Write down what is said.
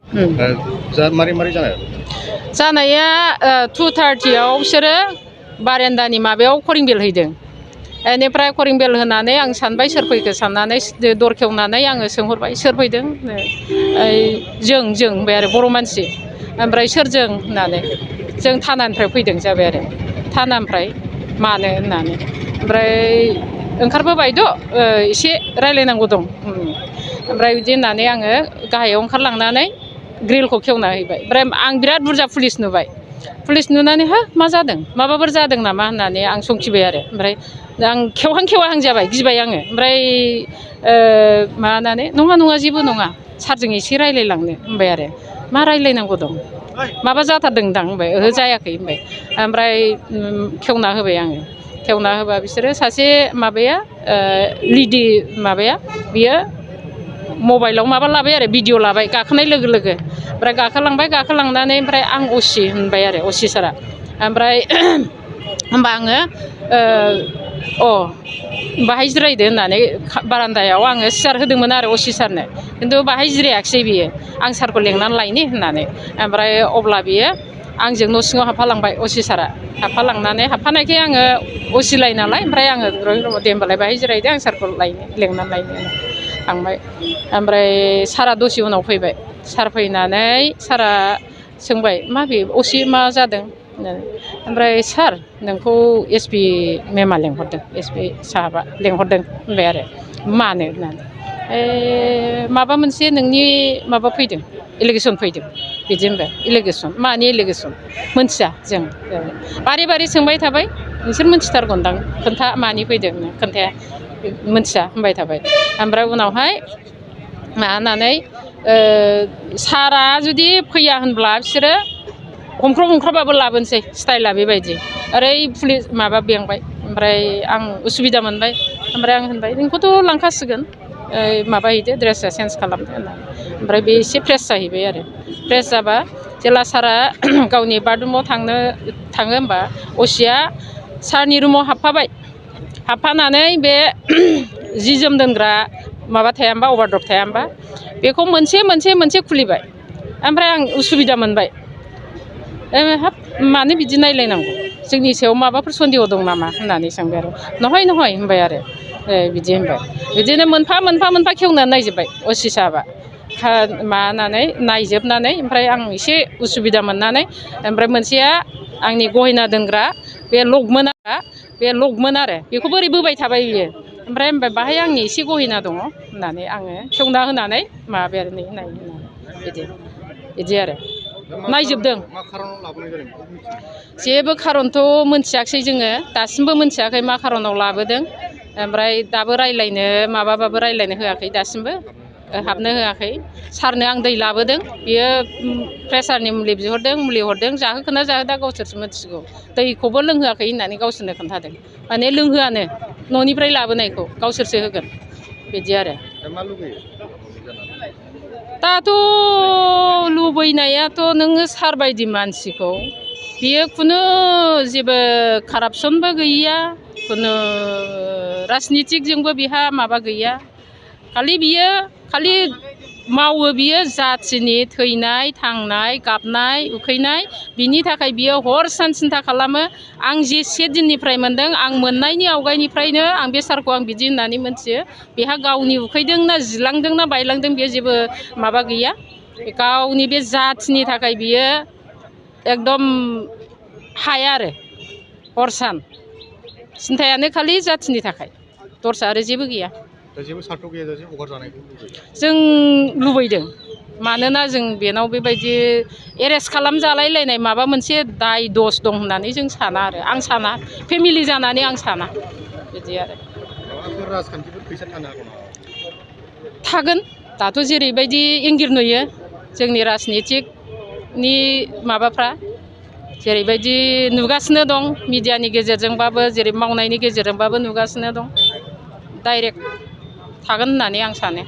मारै मारै जानाया 2:30 बिसोरो बारेन्दानि माबायाव करिं बेल हैदों। बेनिफ्राय करिं बेल होनानै आं सानबाय सोर फैखो साननानै दर खेवनानै आङो सोंहरबाय सोर फैदों जों होनबाय आरो बर' मानसि। ओमफ्राय सोरजों होननानै जों थानानिफ्राय फैदों जाबाय आरो थानानिफ्राय मानो होननानै ओमफ्राय ओंखारबोबायद' एसे रायज्लायनांगौ दं। ओमफ्राय बिदि होननानै आङो गाहायाव ओंखारलांनानै ग्रिलखौ खेवना हैबाय। ओमफ्राय आं बिराद बुरजा पुलिस नुबाय। पुलिस नुनानै हा मा जादों माबाफोर जादों नामा होननानै आं संखिबाय आरो ओमफ्राय आं खेवहां जाबाय गिबाय आङो ओमफ्राय माबानानै नङा जेबो नङा सारजों एसे रायज्लायलांनो होनबाय आरो मा रायज्लायनांगौ दं माबा जाथारदोंदां होनबाय ओहो जायाखै होनबाय। ओमफ्राय खेवना होबाय आङो खेवना होबा बिसोरो सासे माबाया लिडि माबाया बियो मबाइलाव माबा लाबाय आरो भिडिअ' लाबाय गाखोनाय लोगो लोगो ओमफ्राय गाखोलांनानै ओमफ्राय आं असि होनबाय आरो असि सारा ओमफ्राय होमबा आङो बाहाय जिरायदो होननानै बारान्दायाव आङो सियार होदोंमोन आरो असि सारनो खिन्थु बाहाय जिरायाखिसै बियो आं सारखौ लेंनानै लायनि होननानै ओमफ्राय अब्ला बियो आंजों न' सिङाव हाबफालांबाय असि सारा हाबफानायखाय आङो असिलाय नालाय ओमफ्राय आङो दे होनबालाय बाहाय जिरायदो आं सारखौ लेंनानै लायनो थांबाय। ओमफ्राय सारा दसे उनाव फैबाय सार फैनानै सारा सोंबाय मा बे असि मा जादों होननानै ओमफ्राय सार नोंखौ एसपि मेमआ लेंहरदों एसपि साहाबा लेंहरदों होनबाय आरो मानो होननानै माबा मोनसे नोंनि माबा फैदों एलिगेसन फैदों बिदि होनबाय। एलिगेसन मानि एलिगेसन मोनथिया जों बारे सोंबाय थाबाय नोंसोर मोनथिथारगोनदां खोन्था मानि फैदों खोन्थाया मोनथिया होनबाय थाबाय। ओमफ्राय उनावहाय माबानानै सारा जुदि फैया होनब्ला बिसोरो हमख्रबाबो लाबोनोसै स्टाइला बेबायदि ओरै पुलिस माबा बेंबाय ओमफ्राय आं उसुबिदा मोनबाय ओमफ्राय आं होनबाय नोंखौथ' लांखासिगोन माबा हैदो ड्रेसआ चेन्ज खालामदो होननानै ओमफ्राय बे एसे फ्रेस जाहैबाय आरो फ्रेस जाबा जेला सारा गावनि बाथरुमाव थाङो होमबा असिया सारनि रुमाव हाबफानानै बे जि जोम दोनग्रा माबा थाया होमबा अभारद्रप थाया होमबा बेखौ मोनसे खुलिबाय। ओमफ्राय आं उसुबिदा मोनबाय हाब मानो बिदि नायलायनांगौ जोंनि सायाव माबाफोर सन्देह दं नामा होननानै सोंबाय आरो नहय होनबाय आरो बिदि होनबाय। बिदिनो मोनफा खेवनानै नायजोब्बाय असि साहाबा माबानानै नायजोबनानै ओमफ्राय आं एसे उसुबिदा मोननानै ओमफ्राय मोनसेया आंनि गहेना दोनग्रा बे लकमोन आरो बेखौ बोरै बोबाय थाबाय बियो ओमफ्राय बाहाय आंनि एसे गहेना दङ होननानै आङो खेवना होनानै माबाबाय आरो नाय होननानै बिदि आरो नायजोबदों। जेबो खारनथ' मोनथियाखिसै जोङो दासिमबो मोनथियाखै मा खारनाव लाबोदों ओमफ्राय दाबो रायज्लायनो माबाबाबो रायज्लायनो होआखै दासिमबो हाबनो होआखै। सारनो आं दै लाबोदों बियो प्रेसारनि मुलि बिहरदों मुलि हरदों जाहोखोना जाहोदा गावसोरसो मिथिगौ दैखौबो लोंहोआखै होननानै गावसोरनो खोन्थादों माने लोंहोआनो न'निफ्राय लाबोनायखौ गावसोरसो होगोन बिदि आरो दाथ' लुबैनायाथ' नोङो सार बायदि मानसिखौ बियो खुनु जेबो कारापसनबो गैया खुनु राजनिथिकजोंबो बिहा माबा गैया खालि मावो बियो जाथिनि थैनाय थांनाय गाबनाय उखैनाय बिनि थाखाय बियो हर सान सिन्था खालामो। आं जेसे दिननिफ्राय मोनदों आं मोननायनि आवगायनिफ्रायनो आं बे सारखौ आं बिदि होननानै मोनथियो बेहा गावनि उखैदोंना जिलांदोंना बायलांदों बेयो जेबो माबा गैया गावनि बे जाथिनि थाखाय बियो एकदम हाया आरो हर सान सिन्थायानो खालि जाथिनि थाखाय दस्रा आरो जेबो गैया। जों लुबैदों मानोना जों बेनाव बेबायदि एरेस्ट खालामजालायलायनाय माबा मोनसे दाय दस दं होननानै जों साना आरो आं साना फेमिलि जानानै आं साना बिदि आरो थागोन। दाथ' जेरैबायदि इंगिर नुयो जोंनि राजनिथिकनि माबाफ्रा जेरैबायदि नुगासिनो दं मिडियानि गेजेरजोंबाबो जेरै मावनायनि गेजेरजोंबाबो नुगासिनो दं डाइरेक्ट थागोन होननानै आं सानो।